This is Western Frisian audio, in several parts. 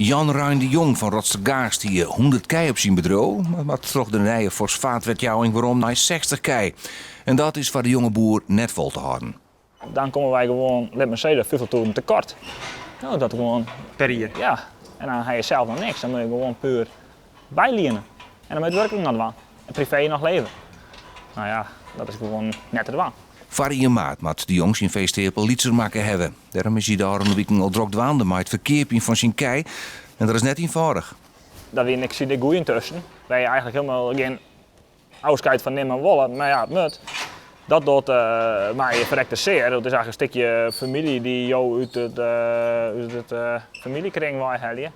Jan Ruin de Jong fan Rotstergaast hie 100 kij op syn bedriuw, mar moat troch de nije fosfaatwetjouwing werom nei 60 kij. En dat is foar de jonge boer net fol te hâlden. Dan komme wy gewoan, lit men sizze, 50.000 tekort. No, dat gewoan. Per jier? Ja. En dan ha je sels noch niks. Dan moatte je gewoan puer byliene. En dan moat je it wurk noch dwaan. En privee noch leve. No ja, dat is gewoan net te dwaan. Foar ien maart moat De Jong syn feesteapel lytser makke hawwe. Dêrom is hy de ôfrûne wiken al drok dwaande mei it ferkeapjen fan syn kij. En dat is net ienfâldich. Dat wie niks de goeie yntusken. Wêr je eigenlik hielendal gjin ôfskeid fan nimme wolle, mar ja, it moat. Dat docht my ferrekte sear. Dat is eigenlik in stikje famylje dy't jo út it, út it famyljekring weihelje.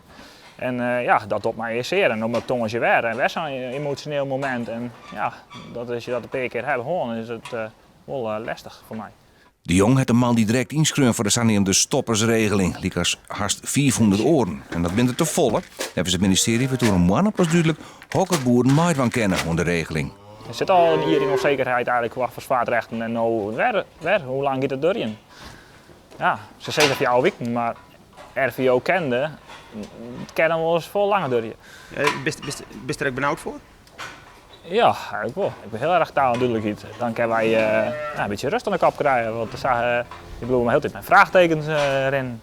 En ja, dat docht my sear. En no moat ik tongersdei wer en wer sa'n emosjoneel momint. En ja, dat as je dat in pear kear hawwe hân, is it wol lestich foar my. De Jong hat him moandei direkt ynskreaun foar de saneamde stoppersregeling, lykas hast 500 oaren. En dat binne der tefolle. Neffens it ministearje wurdt oer in moanne pas dúdlik hokker boeren meidwaan kinne oan de regeling. Der sit al in jier yn onzekerheid eigenlik kwa fosfaatrechten en no wer, wer, hoe lang giet it duorjen? Ja, se sizze fjouwer wiken, mar RVO kende, it kin noch wolris folle langer duorje. Bist, bist, bist der ek benaud foar? Ja, ik wol. Ik bin hiel erch ta oan dúdlikheid. Dan kinne wy ja, in bytsje rêst oan de kop krije, want sa, je bliuwe mar hieltyd mei fraachtekens rinnen.